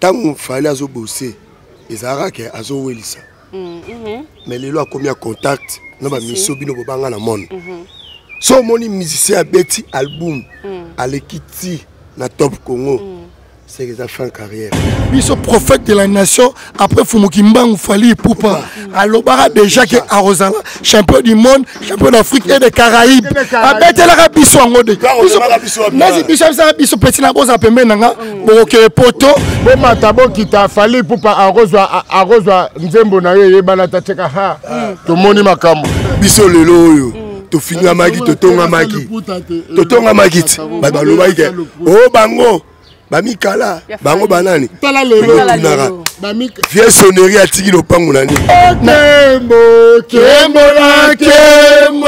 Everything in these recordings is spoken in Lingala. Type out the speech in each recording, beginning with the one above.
Ntango Fally azobose, ezalaka ke azowelisa. Mais lelo akomi ya contact na bamisio bino bobanga na monde. So omoni musicien abeti album, aleki ti na Top Congo, c'est eza fin carrière. Biso prophète de la nation après Fumu Kimbangu Fally Ipupa alobaka déjà que akozala champion du monde, champion d'Afrique et des Caraïbes. Abetelaka biso yango de nazi biso abisaka biso petit na bozala pembeni na nga bokokende poto bomata bokita. Fally Ipupa akozwa nzembo na ye eyebana tatieka ha tomoni makambo. Biso lelo oyo tofingamaki, totongamaki, totongamaki ti bato balobaki ke o bango bamikala bango banani tunaka vie sonnerie atiki lopango na nini. Kembo kembo na kembo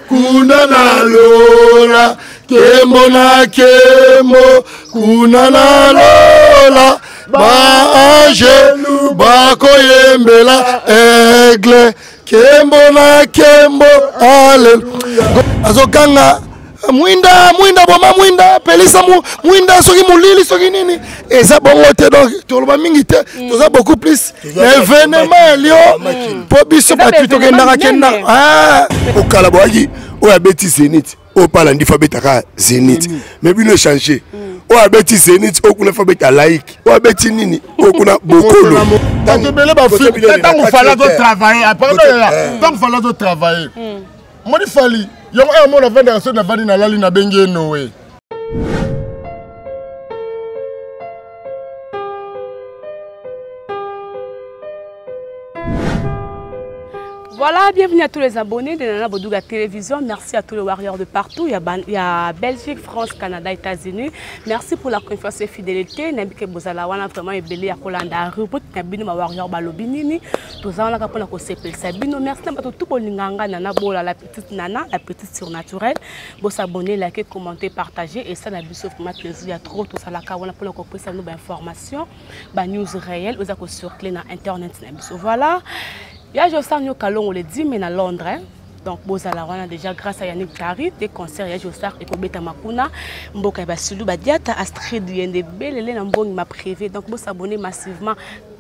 kuna na lola, kembo na kembo kuna na lola, baangelu bakoyembela aigle, kembo na kembo, aleluya. Azokanga mwinda, mwinda boma mwinda, pelisa mwinda soki molili soki nini eza bongo te. Donc toloba mingi te, toza beaucoup plus na événement ya Lyon mpo biso bato tokendaka kendaka. Okala boyaki oyo abeti Zénith, oyo pala ndi fa abetaka Zénith, mais bino échange, oyo abeti Zénith oyo kuna fa abeta laïque, oyo abeti nini oyo kuna bokolo. Bato ebele bafilme ntango Fally azotravaille, ntango Fally azotravaille, moni Fally yango oyo mona avandaka, soki navandi nalali nabengi ye Noe. Voilà, bienvenue à tous les abonnés de Nana Bodouga Télévision. Merci à tous les warriors de partout. Il y a Belgique, France, Canada, États-Unis. Merci pour la confiance et fidélité. Nabike bozala wana vraiment ebele ya kolanda rubrique na bino ba warrior balobi nini. Toza wana pona ko sepelisa bino. Merci na bato tout bolinga nga Nana Bola, la petite Nana, la petite surnaturelle. Bo s'abonner, liker, commenter, partager et ça na biso vraiment plaisir ya trop tosalaka wana pona ko pesa bino ba information, ba news réelles oza ko circuler na internet na biso. Voilà. Ya Josar Nyoka Longo le 10 mai na Londres. Hein? Donc bozala wana déjà grâce à Yannick Tari des concerts ya Josar ekobeta makuna mboka ya basulu badiata Astrid Yende belele na mbongi ma privé. Donc bo s'abonner massivement.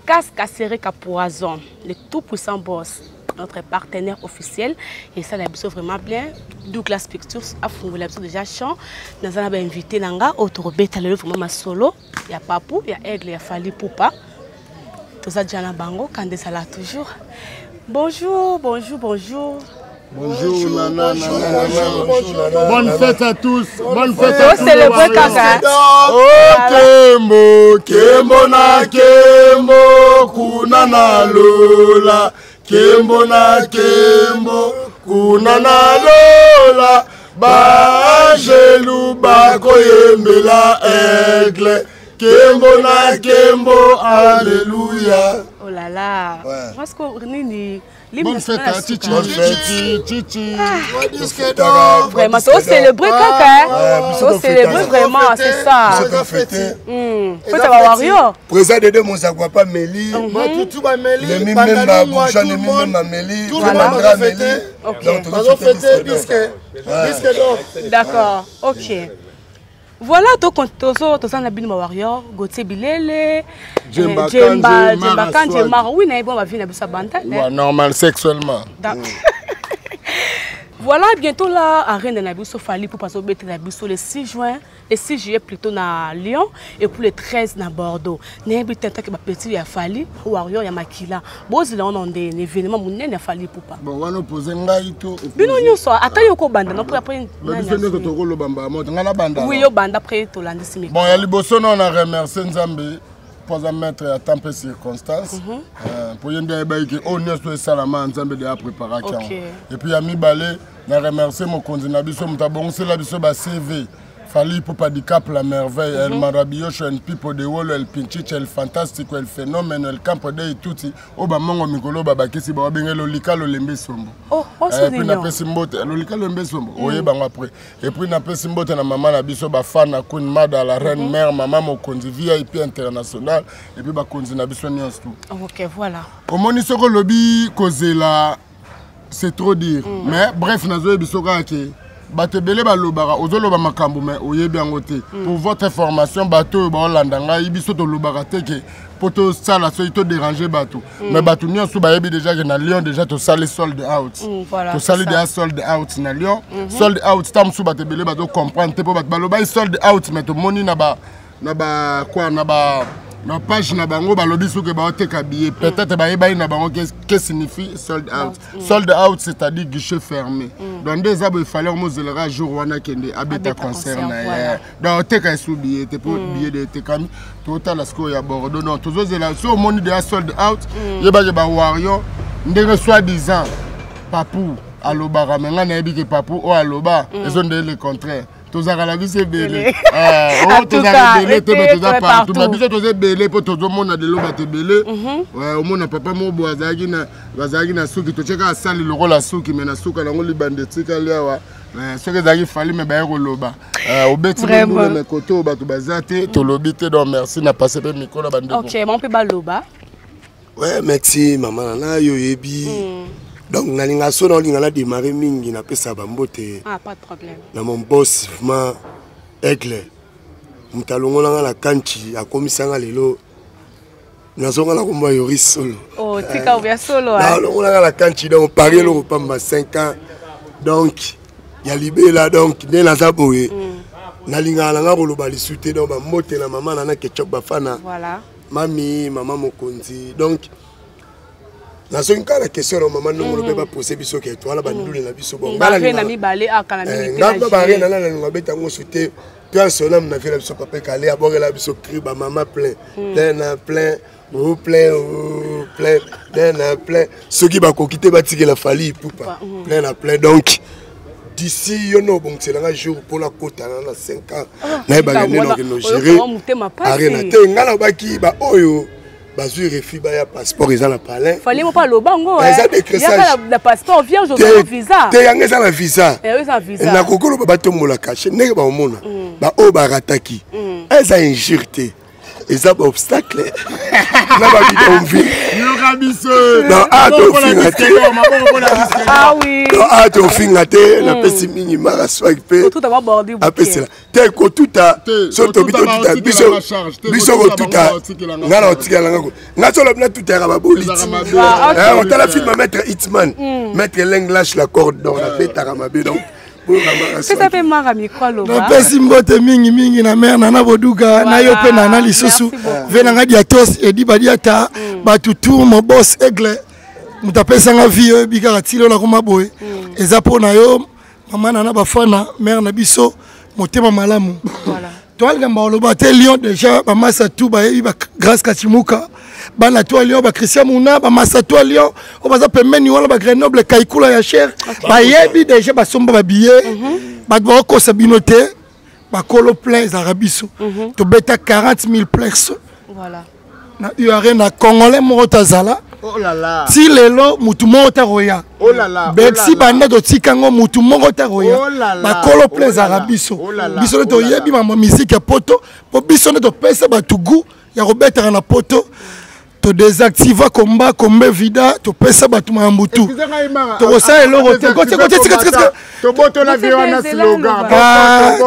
Casque Kasereka Poison, le tout puissant boss, notre partenaire officiel, et ça la biso vraiment bien. Douglas Pictures a fungula biso déjà champ nazana ba invité nanga autobeta lelo vraiment ma solo ya Papu ya Aigle ya Fally Ipupa. Toza déjà na bango kande ezala toujours. Bonjour, bonjour, bonjour. Bonjour, Nana, Nana, Nana. Bonne fête à tous. Bonne fête à tous. Célébrer kaka. Oh, kembo, kembo na kembo, kuna na lola. Kembo na kembo, kuna na lola. Baangelu bakoyembela aigle. Kembo na kembo, alléluia. Oh là là. Ouais. Parce que nini Bonne fête à Chichi, Chichi, Chichi. Vraiment, to célébrer kaka. To célébrer vraiment, c'est ça. Fête à Wario. Président de Mozagwa pa Meli. Matutu ba Meli. Nemi Memba, Bourgeois Nemi Memba Meli. Tout le monde va fêter. Donc, fêter disque. Disque d'or. D'accord. OK. Voilà, tozo toza na bino ba warrior Gauthier Bilele, Djemba Djemba Djemba Kanje Mara, oui na bon ba vie na biso banda. Ouais, normal sexuellement. Voilà, bientôt là arène na biso Fally pour passer au bête na biso le 6 juin, le 6 juillet plutôt na Lyon et pour le 13 na Bordeaux. Nayebi te que ba petit ya Fally warrior ya makila. Bozila on ndé événement munene ya Fally Ipupa. Bon wana opose ngai to bino nyonso ata yo ko banda non après biso ndenge tokoloba mbala moto ngai nabanda. Oui, yo banda après tolandisi micro. Bon, ya liboso no na remercier Nzambe mpo aza maître ya temps mpe circonstance, mpo ye nde ayebaki ke oyo nyonso esalama, Nzambe de apréparaki yango. Et puis ya mibale, na remercier mokonzi na biso, moto abongisela biso ba CV, Fally Ipupa Dicap la Merveille, El Maravilloso, El Pipo de Wolo, El Pinchiche, El Fantastico, El Phénomène, El Campo de Ituti, oyo bamongo mikolo babakisi babenge Lolika Lolembe Sombo. Oh, puis napesi mbote Lolika Lolembe Sombo, oyebango après. Et puis napesi mbote na mama na biso bafana, Queen Mada, la reine mère, mama mokonzi VIP international, et puis bakonzi na biso nyonso tout. Ok, voilà. Omoni soki olobi kozela, c'est trop dire, mais bref, nazoyebi biso kaka ke Bato ebele balobaka, ozoloba makambo mais oyebi yango te. Pour votre information, bato oyo baolanda ngai, biso tolobaka te ke mpo tosala soki todéranger bato, mais bato nyonso bayebi déjà ke na Lyon déjà tosali sold out. Tosali déjà sold out na Lyon. Sold out, ta mosusu bato ebele bazocomprendre te, mpo bato balobaki sold out, mais tomoni na ba quoi, na page na bango, balobi soki baoteka billet, peut-être bayebani na bango que signifie sold out. Sold out, c'est-à-dire guichet fermé. Donc nde eza boye, Fally omozelaka jour wana akende abeta concert na ye. Donc oteka esu billet te, mpo billet de etekami. Totala sikoyo ya Bordeaux. Donc tozozela. So omoni deya sold out, yebake bawarrior ndenge soi disant Papu alobaka, me ngai nayebi ke Papu oyo aloba ezondele le contraire. Tozalaka na biso ebele, tozalaka ebele te, me toza partout. Ma biso toza ebele mpo tozomona lelo bato ebele. Omona papa moko boye azalaki na suki, totie kaka sali lokola suki, me na suka nango libanda etikali awa. Soki ezalaki Fally, me baye koloba obeti ndule, me kote oyo bato baza te, tolobi te. Donc merci na passe mpe mikolo bandeko. Ok, bango mpe baloba. Ouais, merci mama nana. Yo oyebi, donc nalinga so na olinga na démarrer mingi, napesa bambote. Ah, pas de problème. Na mon boss vraiment Aigle, moto alongolanga na kanchi, akomisanga lelo nazonga na kombo ya Yoris Solo. Oh, tika oya solo. Alongolanga na kanchi, donc Paris eloko pamba, 5 ans donc ya libela. Donc nde naza boye, nalingaka nanga koloba lisu te. Donc bambote na mama nana Ketchup Bafana. Mami, mama mokonzi. Donc nazongi kaka na question na mama ndongolo mpe bapose biso ke towana bandule na biso. Bon, nga barena na nalinga beta yango su te. Mpe asonam na vie na biso, papa Ekale abokela biso cri bamama plein, plein na plein, o plein, o plein, plein na plein. Soki bakoki te, batikela Fally Ipupa plein na plein. Donc d'ici yo na obongiselanga jour mpona kotana na 5 ans, nayebaka nde nakende gérer arena te. Ngai nalobaki baoyo bazwi refus baya, passeport eza na palin. Fally mo aloba ngo. Eza décrassage. Na passeport vierge, oza visa. Te, yango eza na visa. Eza visa. Nakoki oloba batombola cachet ndenge baomona baoyo barataki. Eza injure te, eza baobstacle na babidonville. Yoka biso. A tofinga te. A tofinga te. Napesi mingi mara swag mpe apesela te kotuta. So tobi totuta biso, biso kotuta, nga na otikela nga nga so olobi natuta yaka baboliti. Otala film ya maître Hitman, maître Leng lâche la corde. Donc nabetaka mabe, donc. Pesa mpe mara micro, aloba. Napesi mbote mingimingi na mare Nana Boduka, na yo mpe Nana lisusu ve nanga Diatos edi Badiata, bato tour mo boss Aigle, moto apesanga vie oyebi kaka tili oyo nakoma boye, eza mpo na yo mama Nana Bafana, mare na biso, motema malamu. Toalinga baloba te. Lyon déjà bamasa tu bayebi, Grâce Kachimuka, bana to ya Lyon, bachristien Muna, bamasa to ya Lyon oyo baza pembeni wana, bagrenoble, Kaikula ya cher, bayebi déjà, basomba babillet. Bato bakokosa bino te, bakolo plein ezalaka biso. Tobeta 40 000 places na ure na congolais moko tazala ti lelo, mutu moko ta koya bexi banda totika yango, mutu moko ta koya. Bakolo plein ezalaka biso. Biso nde toyebi mama misike ya poto, mpo biso nde topesa bato gu ya kobetaka na poto. Todésactiva komba kombe vida, topesa bato makambo tu, tokosala eloko te. Kote. Tobotola vie wana slogan.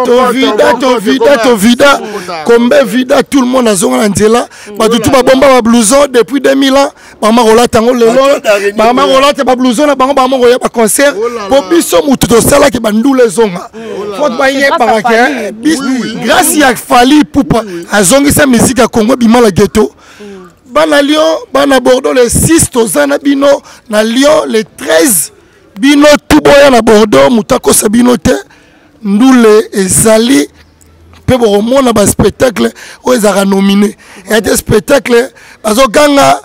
Tovida, tovida, tovida kombe vida. Tout le monde azonga na nzela. Bato tu babomba bablouson depuis 2000 ans, bama kolata yango lelo, bama kolata bablouson na bango, bama koya baconcert, mpo biso motu tosalaki bandula ezonga. Fo bayebaka ke grâce ya Fally Ipupa azongisa musique ya Congo ebima na ghetto. Bana Lyon, bana Bordeaux, le 6 toza na bino na Lyon, le 13 bino tu boya na Bordeaux. Moto akosa bino te, ndule ezali mpe bokomona baspectacle oyo ezalaka nominé eya te. Spectacle bazoganga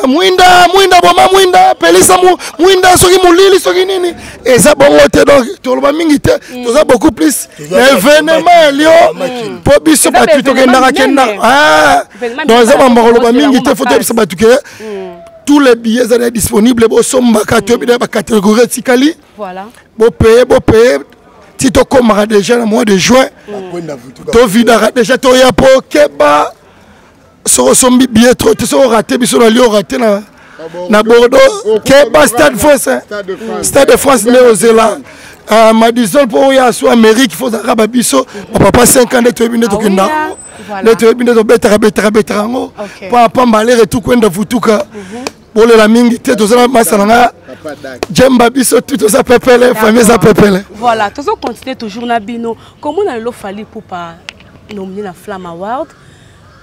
mwinda, mwinda, boma mwinda, pelisa mwinda, soki molili, soki nini, eza bongo te. Donc toloba mingi te, toza beaucoup plus na événement ya Lyon, mpo biso bato tokendaka kendaka. Donc eza mambo koloba mingi te. Fo toyebisa bato ke tous les billets ezali disponible, bosombaka. Toyebi na bacatégorie etikali, bopaye, bopaye ti tokomaka déjà na mois de juin, tovidaka déjà, toya mpo keba. Soki osombi billet trop te, soki orate biso na Lyon, orate na Bordeaux, keba Stade France, Stade de France nde ozela. Ah, Madison mpo oyo asu Amérique fo ozalaka babiso bapapa 5 ans nde toyebi nde tokenda yango nde toyebi nde tobetaka betaka betaka yango mpo apamba aller retour kwenda vutuka mhm. bolela mingi te toza na masa na nga jemba biso tu toza pepele famille eza pepele. Voilà, tozo continuer toujours na bino komona lelo Fally Ipupa nominé na Flamme Award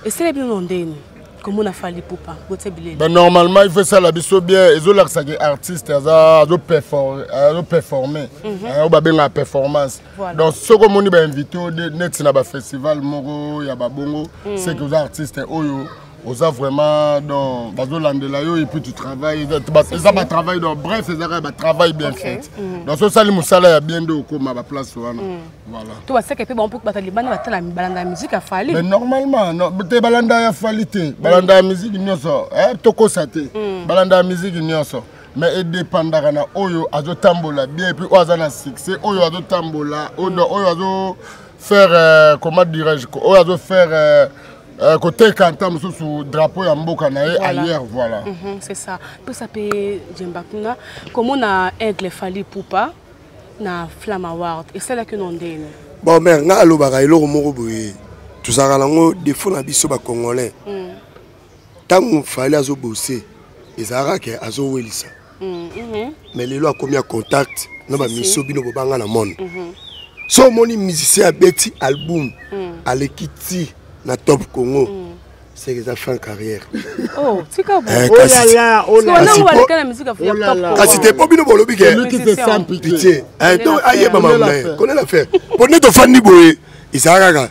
esele bino na ndeni komona Fally Ipupa Gauthier Bilele? Ben, normalement il faut esala biso bien, ezolakisa ke artiste aza azoperforme mhm. eh, oyo babengaka performance. Donc soki omoni bainvité oyo neti na bafestival moko ya babongo, mm. c'est que oza artiste oyo oza vraiment, donc bazolandela yo et puis tu travailles, eza batravail, donc bref, eza kaka batravail bien fait. Donc so osali mosala ya bien nde okóma baplace wana. Voilà. To baseke mpe bango mpo bato libanda batala balanda ya musique ya Fally. Mais normalement non, te balanda ya Fally te, balanda ya musique nyonso, eh, tokosa te, balanda ya musique nyonso, mais edépendaka na oyo azotambola bien et puis oyo aza na succès, oyo azotambola, oyo oyo azo faire comment dirais-je, oyo azo faire koteka nta mosusu drapeau ya mboka na ye ailleurs, voilà. C'est ça. Pesa mpe Jemba kuna komona Aigle Fally Ipupa na Flamme Award esalaki no ndeni? Bon, mare nga alobaka eloko moko boye, tozalaka nango défaut na biso bacongolais. Ntango Fally azobose, ezalaka ke azowelisa, mais lelo akomi ya contact na bamisio bino bobanga na monde. So omoni musicien abeti album, aleki ti na Top Congo, c'est que eza fin carrière. Oh, tika bo. Eh, Oh là là, oh là là. Kasi baleka na musique ya Oh là Top là. Congo. Kasi te, mpo bino bolobi ke Celui qui se sent pitié. Pitié. Eh, donc ayeba Connaît mamu na ye, l'affaire. connaît l'affaire, mpo nde tofandi boye, ezala kaka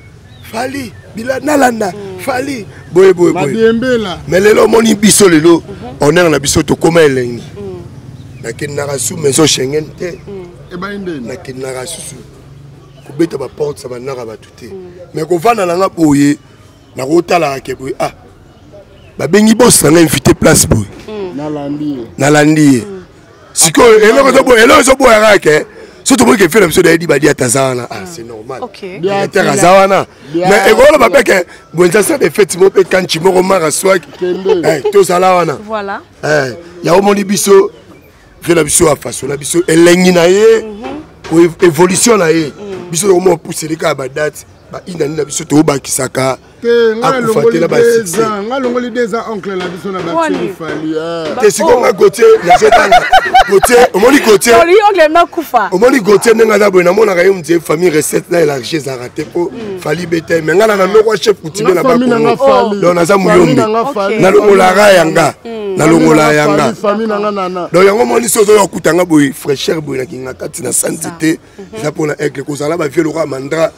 Fally bila nalanda Fally boye boye boye. Madiembela. Mais lelo omoni biso, lelo honneur na biso, tokóma elengi. Nakendaka su maison Schengen te. Ebai ndeni. Nakendaka susu kobeta baporte ya bandaka bato te, mais kovanda na nga boye, nakotalaka ke boye, ah, babengi boss na nga, invité place boye. Nalandi ye. Nalandi ye. Sikoyo eloko ezoboya kaka ke so tomoni ke fe na biso dayedi badiata aza wana, ah, c'est normal. Directeur aza wana, mais ekoloba mpe ke bwenza sa de fete moko mpe kanchi moko mara swak. Kende. Eh, tozala wana. Eh, yango omoni biso vie na biso afasola biso elengi na ye, évolution na ye, biso tokomona puseli kaka badate bainani na biso toobakisaka. Te, nga Akufa te alongoli na basuccès. 2 ans, nga alongoli 2 ans oncle na biso na Wani. batili Fally, eh. Te, sikoyo nga Gautier nazotanga Gautier, omoni Gautier. Oli ongle makufa. Omoni Gautier ndenge aza boye, namonaka ye mutie famille recette na élargie ezalaka te mpo Fally bete, mais nga na noko chef coutumier na Nga famille na nga Bakongo. Fally. Donc naza Famille muyombe. na nga Fally. Nalongolaka yanga, nalongola yanga. Famille, famille na nga nana. Donc yango omoni so ozoya okutanga boye fraîcheur boye nakinga kati na santi te, eza mpona Aigle kozala bavie lokola mandra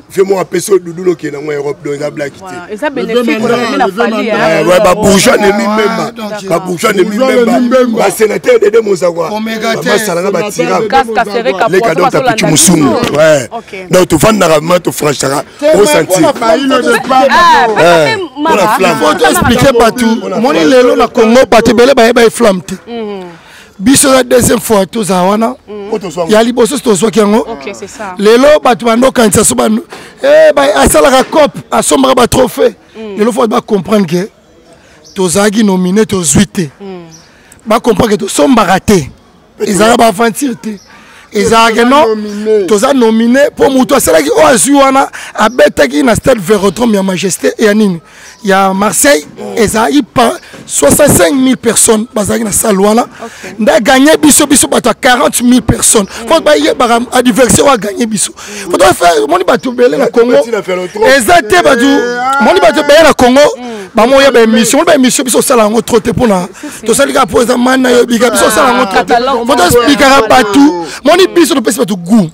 vie moko apesi oyo dudu nokende yango Europe, donc eza blaki te. Voilà. Eza bénéfique Le kozala pembeni na vieux Fally, Mandra, hein. Eh, ouais, babourgeois nemi mbemba, Donc, babourgeois nemi Bourgeois nemi mbemba, mbemba. basénateur Dede Mozakwa, Omega te. bamasalanga batira. Sénateur Gas Kasereka Leka Poisson donc bazolanda tapiki musungu. biso. Ouais. Ok. Donc tovandaka ma tofranchaka osentir. Bailo de Ah, Pablo. pesa Eh, mpe mpona mara. Flamme. Faut Pesa mara. expliquer bato. Omoni lelo na Congo bato ebele bayeba ye Flamme te. Biso eza deuxième fois tozala wana, ya liboso so tozwaki yango. Ok, c'est ça. Lelo bato bandokanisa so eh, asalaka cope, asombaka batrophée. Lelo faut bacomprendre ke tozalaki nominé, tozwi te. Bacomprendre ke tosombaka te, ezalaka baaventure te, ezalaka non. Nominé. Toza nominé mpo moto asalaki oyo azwi wana abetaki na stade Vélodrome ya Majesté ya nini ya Marseille, ezalaki pa 65 000 personnes bazalaki na salle wana nde aganye biso. Biso bato ya 40 000 personnes, faut bayebaka adversaire oyo aganye biso. Faut moni bato ebele na Congo Beti na Vélodrome. Eza te bato moni bato ebele na Congo bamoya baémission, moni baémission biso osala yango trop te mpona tosali kaka mpo eza mana yebika biso osala yango trop te. Catalogue. Faut toexplikaka bato, moni biso topesi bato goût.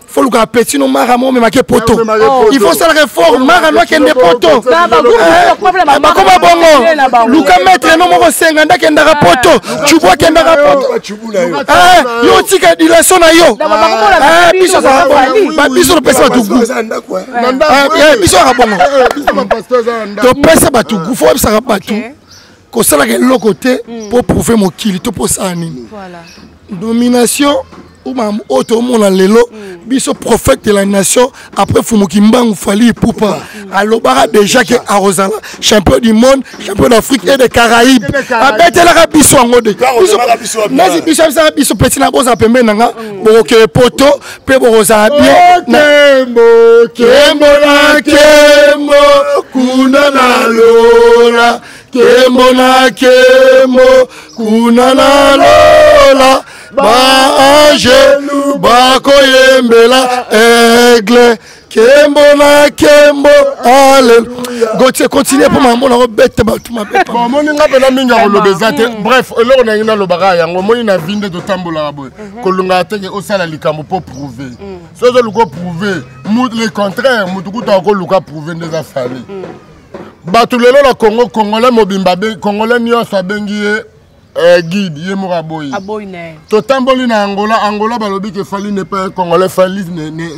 Faut lukaka petit no mara mo omemaki poto. Omemaki poto. Il faut osalaka effort, mara no akende poto. Ba- ba groupe Eh, bakoma ba- bakoma na bongo bango. luka maître no moko senga nde akendaka poto, cubu akendaka poto. Bacubu na yo. Eh, yo otika dilation na yo. Na ba- bakomona Eh, bino biso azalaka Fally. bongo. Biso topesi bato goût. Eza na ndako, eh. Na ndako, Eh, eh. biso kaka bongo. Eh, biso bapasteur eza na ndako. Topesa bato goût. Faut oyebisaka bato kosalaka eloko te mpo prouve mokili to mpo osala nini. Voilà. Nomination. Makambo oyo tomona lelo, biso prophète de la nation après Fumu Kimbangu Fally Ipupa alobaka déjà ke akozala champion du monde, champion d'Afrique et de Caraïbes. Abetelaka biso yango de nasi biso abisaka biso peti na bozala pembeni na nga, bokokende poto mpe bokozala bien. Kembo, kembo na kembo, kuna na lola, kembo na kembo, kuna na lola, baangelu bakoyembela aigle, kembo na kembo, alleluya. Gautier, continue mpo makambo nango bete bato mabe. Bon, omoni nga mpena mingi ya koloba eza te. Bref, eloko na ngai nalobaka yango, omoni na vie nde totambolaka boye, kolingaka teke osala likambo mpo prouve. So ozoluka oprouve le contraire, motu kuta akoluka prouve nde eza Fally. Bato lelo na Congo, Congolais mobimba, Congolais nyonso abengi ye guide, ye moko aboyi. Aboyi na ye. Totamboli na Angola, Angola balobi ke Fally n'est pas un Congolais, Fally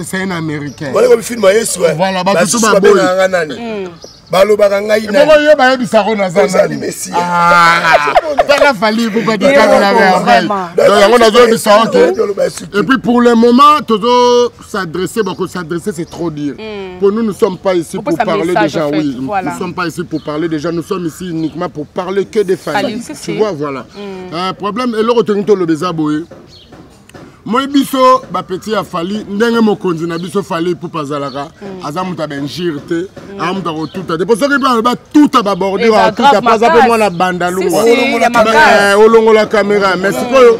c'est un Américain. Wana komi film ya Yesu. Voilà, bato Basusu tu baboyi. Babengaka nga nani? Balobaka ngai nani? Bongo yo bayebisako naza Ozali nani? Messie. Ah, tala Fally Ipupa dikaka na merveille. Vraiment. Donc yango nazoyebisa, ok. Oloba suki. Et puis pour le moment, toujours s'adresser, bon, s'adresser c'est trop dire. Pour nous, nous ne sommes pas ici On pour peut parler message, déjà, en fait, oui. voilà. Nous ne sommes pas ici pour parler déjà, nous sommes ici uniquement pour parler que des Fally. Fally, si, Tu si. vois, voilà. Problème, et l'autre, toloba boye. Moi, biso bapeti ya Fally, ndenge mokonzi na biso Fally Ipupa azalaka, aza moto ya benjire te, aza moto ya kotuta te, po soki mpe aloba tuta babordure, Eza atuta grave po aza mpe makasi. mwana Bandalungwa. Si, si, ya makasi. Olongola caméra. Mais sikoyo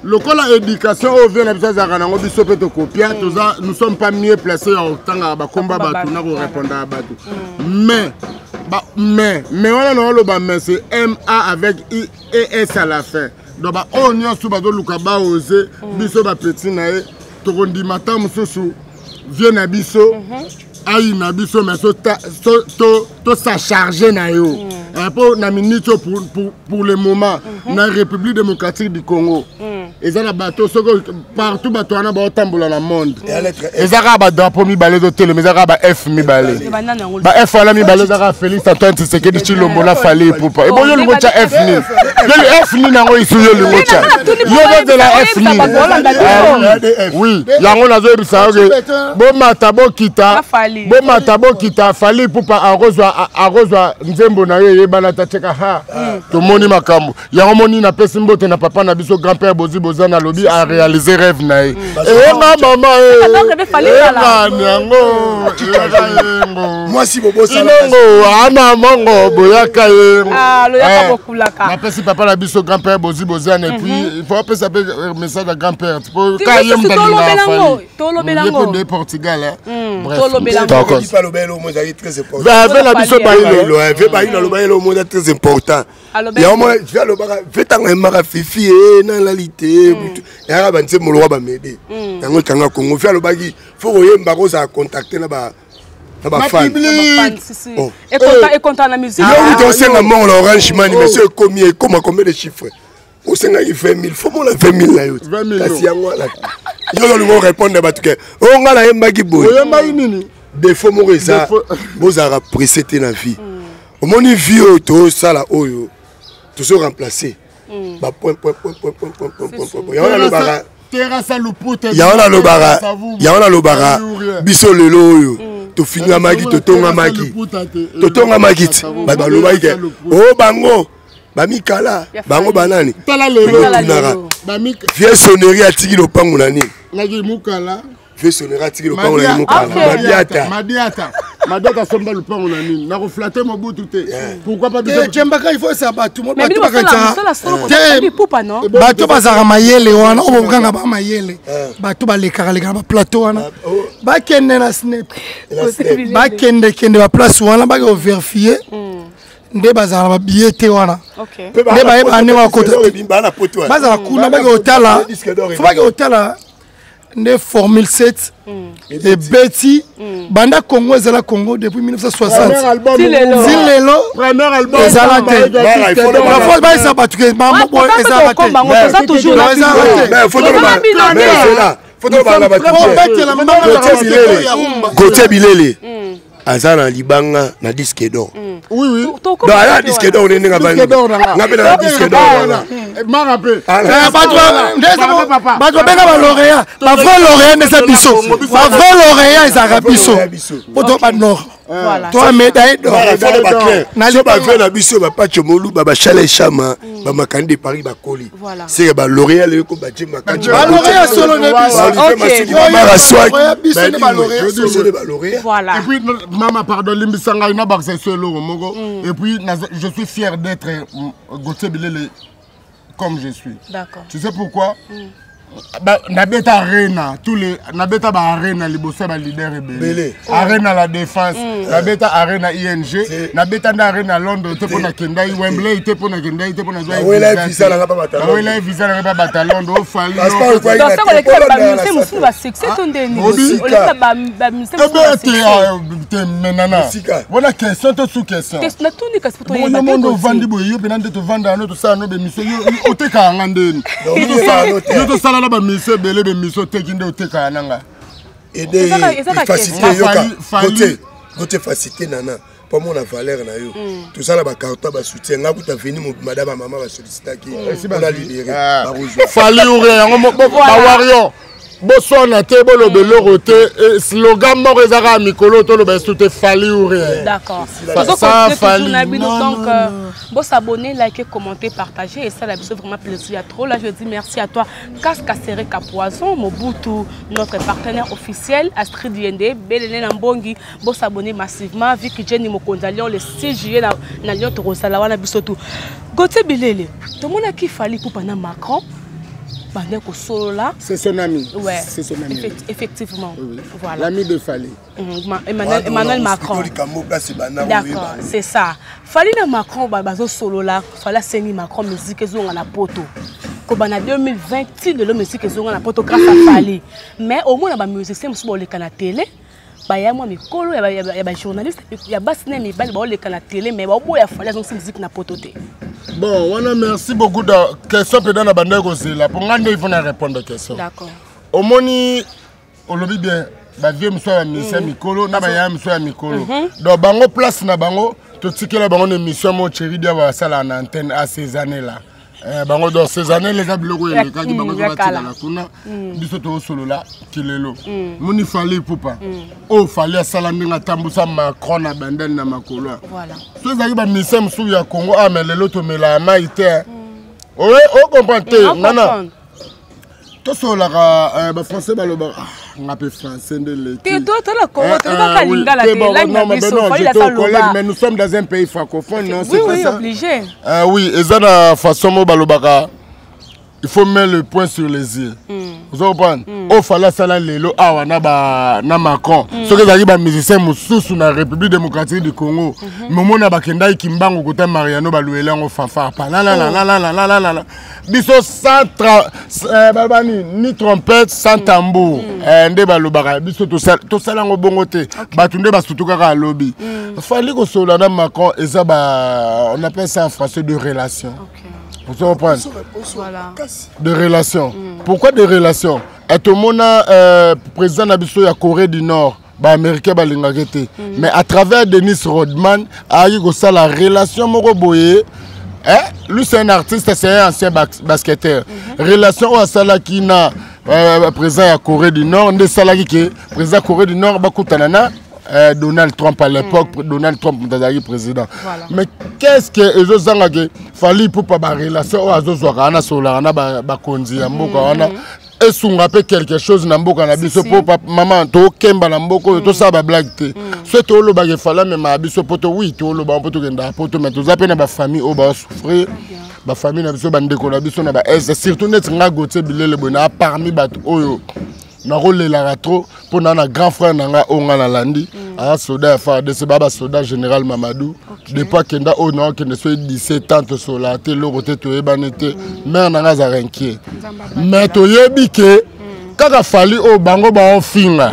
lokola éducation oyo vie na biso azalaka nango, biso mpe tokopia toza, nous sommes pas mieux placé ya kotangaka bakomba Bakomba bato na bato, korépondre ya bato. Mais wana na oloba mais c'est ma avec i e s à la fin. Donc baoyo nyonso bazoluka baose biso bapeti na ye, tokondima ta mosusu vie na biso ayi na biso, mais tosacharge na yo. Mpo na minute oyo, pour le moment, na République démocratique du Congo, eza na bato soki partout bato wana baotambola na monde, Ya lettre F. eza kaka badrapeau mibale ezotelema, eza kaka ba F mibale. Banani yango? Ba F wana mibale eza kaka Félix Antoine Tshisekedi Tshilombo na Fally Ipupa. Ebo yo olingo tya F nini? Yo F nini yango isu yo olingo tya? Yo ozozela F nini? Oui, yango nazoyebisa yo ke bomata bokita, Na Fally. bomata bokita, Fally Ipupa akozwa nzembo na yo eyebana ta teka ha. Tomoni makambo yango, moni napesi mbote na papa na biso, grand père Bozi Boza, nalobi aréalise rêve na ye. Eyenga mama. Donc, rêve Fally kala. Eyengani yango, eyaka yengo. Mwasi bobosala. Inongo ana mongo boyaka yengo. Ah, loyaka bokulaka. Napesi papa na biso, grand père Bozi Boziane, et puis il faut apesa mpe message ya grand père po Ti ka ye biso moto alingaka tolobela yango, Fally. tolobela Ye mpe yango. nde Portugal, hein. Bref, Tolobela yango. d'accord. Ipa aloba elo mo ezalaki très important. Ve na biso Fally, bayilo. Bayilo, ve bayilo aloba elo mo eza très important. Aloba Yango mona ve alobaka ve ntango ayembaka fifi e nalali te butu eyaka banzembo lokwa bamede yango ekanga Kongo. Ve alobaki fo koyembaka ozala contacte na bafan. Public. Si, si. Oh. Ekonta na musique. Yo wuta osenga mbongo na Orange Money, mais so ekomi ekoma combien de chiffre? Osengaki 20 000, fo mona 20 000 na yo te. 20 000. Kasi yango wana yo olingo orépondre bato ke o nga nayembaki boye. Oyembaki nini? Défaut moko eza, bozalaka pressé te na vie. Omoni vie oyo tosala oyo, tozo remplacer bapoint point point point point point point point point. Yango nalobaka Terasa Luputa. Yango nalobaka biso lelo oyo tofingamaki, totongamaki, totongamaki ti bato balobaki ke o bango bamikala Ya bango Fally. banani. Tala lelo. Tala Tunaka. lelo. Bamika Vie sonnerie atiki lopango na nini? Naki mukala. Vie sonnerie atiki lopango na mokala. Madiata. Madiata, Madiata asomba lupango na nini? Nakoflatter Mobutu te. Pourquoi pas biso? Tiembaka, il faut esa bato mo Mais bato bino bosala bakanisaka mosala solo Te. kotala Ipupa, non? Bato bazalaka mayele wana oyo bokanga ba mayele, bato balekaka leka na baplateau wana, bakende na snep, bakendekende baplace wana, bake kovérifier nde bazala na babillet te wana. Nde bayeba ndenge bakota te. Bana poto wana. Bazala kuna, bake kotala, fo bake kotala nde Formule 7 ebeti banda Congo ezala Congo depuis 1960 Ti lelo. ti lelo Premier album. Ezala te. Mara, il faut Parfois bayesa bato ke mama boye ezala te. Bango toza toujours na Non, ezala te. Mais faut Toza bino mais te. c'est là faut toloba na bato. Obetela mbanga na Gauthier Bilele. ya rumba. Gauthier Bilele aza na libanga na disque d'or. Oui. Donc aza na disque d'or ndenge Disque d'or na nga. nga mpe na disque d'or wana. Mara mpe bato babenga balauréat, bavrai lauréat nde eza biso. Bavrai lauréat ezalaka biso po to banord to médaille d'or. Na bavrai na biso, bapacho Moluba, bachale Chama, bamakani de Paris, bakoli seke balauréat leko baje. Balauréat solo nde biso nde balauréat. Et puis, mama, pardon, limbisa ngai na bakisa so eloko moko. Et puis je suis fier d'être Gauthier Bilele comme je suis. D'accord. Tu sais pourquoi? Nabeta Arena, tous les nabeta ba Arena liboso ya baleader ebele, Arena La Défense, nabeta Arena ING, nabeta nde Arena Londres te mpo nakendai Wembley te, mpo nakendai te mpo nazwawela visa visa nanga mpa bata Londres ofali. Mosusu basuccès to ndeni? Te, menana wana question to sous question. Natuni kasi. Yo monde ovandi boye, yo mpena nde tovandaka no, tosala no bemission, otekaka nga ndeni? Yo tosala na bamission ebele, bemission oteki nde otekaka na nga. Ede facilité, yoka gote facilité nana mpo mona valeur na yo. Tosala bacarton, basoutien nga kuta veni, madame ya mama basollicitaki mpona libéré bakozwa. Fally ou rien, yango bawarrior boswana te, boloba eloko te. Slogan moko eza kaka mikolo toloba esu te: Fally ou rien. D'accord, tozocontinue na bino. Donc bon, s'abonner, liker, commenter, partager et ça la biso vraiment plaisir à trop. Là, je dis merci à toi, Casca Sereka Poison Mobutu, notre partenaire officiel, Astrid Yende Belene na Mbongi. Bon, s'abonner massivement. Vicky Jenny Mokonza Lyon, le 6 juillet na Lyon, tokozala wana biso tout. Gauthier Bilele, tomonaki Fally Ipupa na Macron bande kosolola. C'est son ami. Ouais. C'est son ami. Effectivement. Oui. Voilà. L'ami de Fally. Emmanuel Macron. D'accord, c'est ça. Fally na Macron bazosolola. Fally asengi Macron musique ezonga na poto. Kobana 2020 ti lelo, musique ezonga na poto grâce à Fally. Mais au moins na bamusicien mosusu baoleka na télé, baya mwa mikolo ya bajournaliste ya basi na mibali baoleka na télé, mais baoboya Fally azongisi musique na poto te. Bon, wana merci beaucoup de question mpenza na bandaki kozela mpo nga nde il faut na répondre question. D'accord. Omoni, olobi bien, bavie mosusu ya bamusicien mikolo na baya mosusu ya mikolo, donc bango place na bango totikela bango na émission mo Thierry Dia basalaka na antenne a ces années là. Bango donc ces années là eza biloko oyo elekaki, bango ya kala. Batikala kuna, biso tozosolola kilelo. Moni Fally Ipupa oyo, Fally asala ndenge atambusa Macron na bandani na makolo. So ezalaki bamusicien mosusu ya Congo, ah, mais lelo tomelaka mai te. Ocomprendre te? Nana comprendre. Tosololaka bafrançais balobaka, ah, nga mpe français nde leki. Te, to na Congo, tolobaka lingala te, langue na biso. Fally aza loba. Mais nous sommes dans un pays francophone, non? Oui, oui, obligé. Oui, eza na façon mo balobaka, il faut mettre le point sur les i. Ozo comprendre? Oyo Fally asala lelo awa na ba na Macron, soki ezalaki bamusicien mosusu na République démocratique du Congo, momona bakendaki kimbangu kota Mariano, baluela yango fanfare palalalalalalalala. Biso sans babani ni trompette sans tambour. Nde balobaka biso tosala yango bongo te. Bato nde basutu kaka alobi Fally kosolola na Macron eza ba, on appelle ça en français de relation. Vous comprenez? Voilà. De relations. Pourquoi des relations? Tomona président na biso ya Corée du Nord, baaméricain balingaki te, mais à travers Denis Rodman ayaki kosala relation moko boye. Eh? Lui, c'est un artiste, c'est un ancien basketteur. Relation oyo asalaki na président ya Corée du Nord nde esalaki ke président Corée du Nord bakutana na Donald Trump à l'époque. Donald Trump moto azalaki président. Mais qu'est-ce que ezozanga ke Fally Ipupa, barelation oyo azozwaka wana, asololaka na bakonzi ya mboka wana, esunga mpe quelque chose na mboka na biso? Mpo mama, tokemba na mboka oyo, tosala bablague te. So tolobaka efali amemaka biso poto, oui, toloba mpo tokendaka poto, mais toza mpe na bafamille oyo baosouffrir, bafamille na biso, bandeko na biso na baest, surtout neti nga Gauthier Bilele boye na parmi bato oyo nakolelaka trop mpo na grand frère na nga oyo nga nalandi, aza soda ya FARDC, baa basoda général Mamadou. Depuis akenda oyo naokende so 17 ans, tosololaka te, eloko te, toyebani te. Mare na nga azalaka inquiet, mais toyebi ke kaka Fally oyo bango baofinga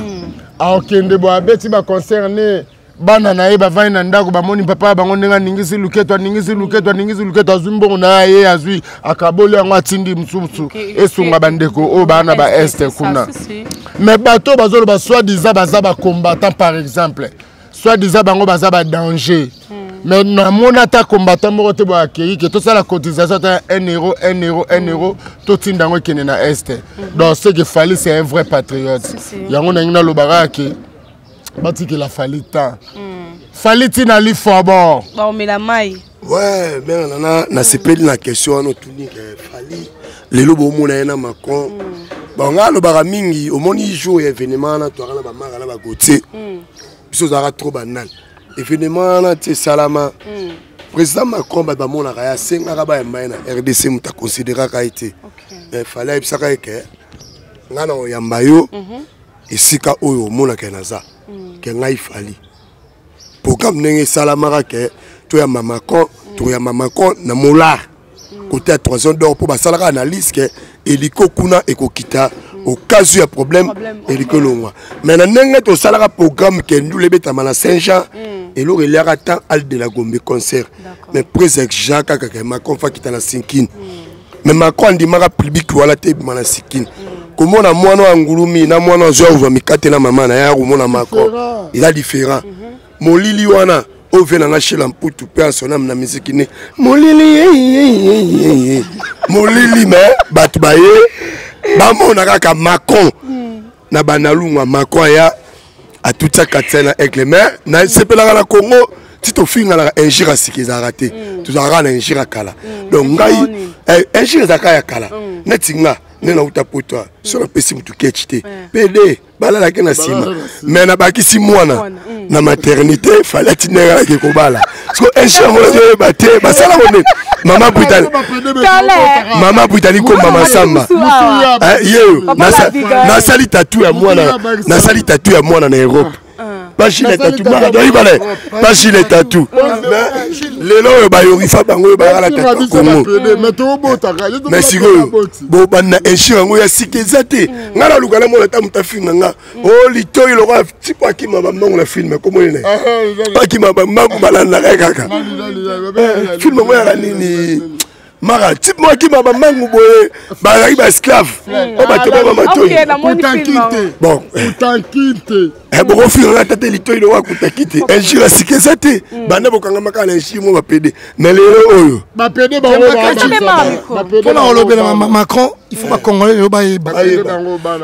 akokende boye, abeti baconcert ne bana na ye bavandi na ndako, bamoni papa ya bango ndenge aningisi luketo, aningisi luketo, aningisi luketo, azwi mbongo na ye, azwi akaboli yango, atindi mosusu esunga bandeko oyo baa na baest kuna. Mais bato oyo bazoloba soi-disant baza bacombattant, par exemple, soi-disant bango baza badanger. Mais namoni ata combattant moko te boye akei ke tosala cotisation ata 1 euro, 1 euro, 1 euro, totinda yango ekende na Est. Donc ce que Fally, c'est un vrai patriote. Yango nangi nalobaka ke batikela Fally temps. Fally ntina lifobo. Baomela mai. Ouais, mère Nana, nasepeli na question wana otuni ke Fally lelo bomona ye na Macron. Bon, nga alobaka mingi, omoni jour ya événement wana, toyaka na bamara na bagotier, biso ozalaka trop banal. Événement wana ti esalama, président Macron, bato bamonaka ye, asengaka bayamba ye na RDC, moto aconsidéraka ye te. Mais Fally ayebisaka ye ke nga na oyamba yo esika oyo omonaka naza ke ngai Fally. Programme ndenge esalamaka ke toyamba Macron, toyamba Macron na Molar, côté ya Troisième d'or, mpo basalaka analyse ke hélico kuna ekokita au cas où ya problème, hélico elongwa. Mais na ndenge tosalaka programme ke ndula ebetama na Saint Jean, eloko eliaka temps al de la Gombe concert. Mais président Jean kaka ke Macron fa kita na Sinkine, mais Macron andimaka public wana te ebima na Sinkine, komona mwana ya ngulumi na mwana azwa kozwa mikate na mama na ye, akomona Macron eza différent. Molili wana oyo ve nanga Shela Mputu mpe ansonam na miziki ne molili molili, me bato baye bamona kaka Macron na banalungwa. Macron aya atutia katia na aigle. Mais nasepelaka na Congo ti tofinganaka, injure ya sika ezalaka te, tozalaka na injure ya kala. Donc ngai, injure ezalaka ya kala. Neti nga nde nauta poto, so napesi motu kechi te, pd balalaki na nsima, me nabakisi mwana na maternité, Fally atindekalaki kobala. Siko injure yango nazoyeba te basalako nde. Mama Britani, mama Britani komba masamba yeyo, nasali tattoo ya mwana, nasali tattoo ya mwana na Europe, bashile tattoo maka doyibale, bashile tattoo. Lelo oyo bayorifa bango oyo bayaka na tattoo Congo. Mais sikoyo bobanda injure yango ya sika eza te. Ngai naluka namona ata moto afinga nga o litoi lokola tipo akima bambangu na film komoni na akima bambangu, balandaka ye kaka. Film yango yaka nini maka type moko akima bambangu boye, bazalaki baesclave oyo bato ba bamatoi. Bon, bokofinganga ata te, litoi lokola kutaki te. Injure ya sika eza te, banda bokangama kaka na injure mo bapede. Mais lelo oyo mpona kolobela Macron, il faut bacongolais lelo bayeba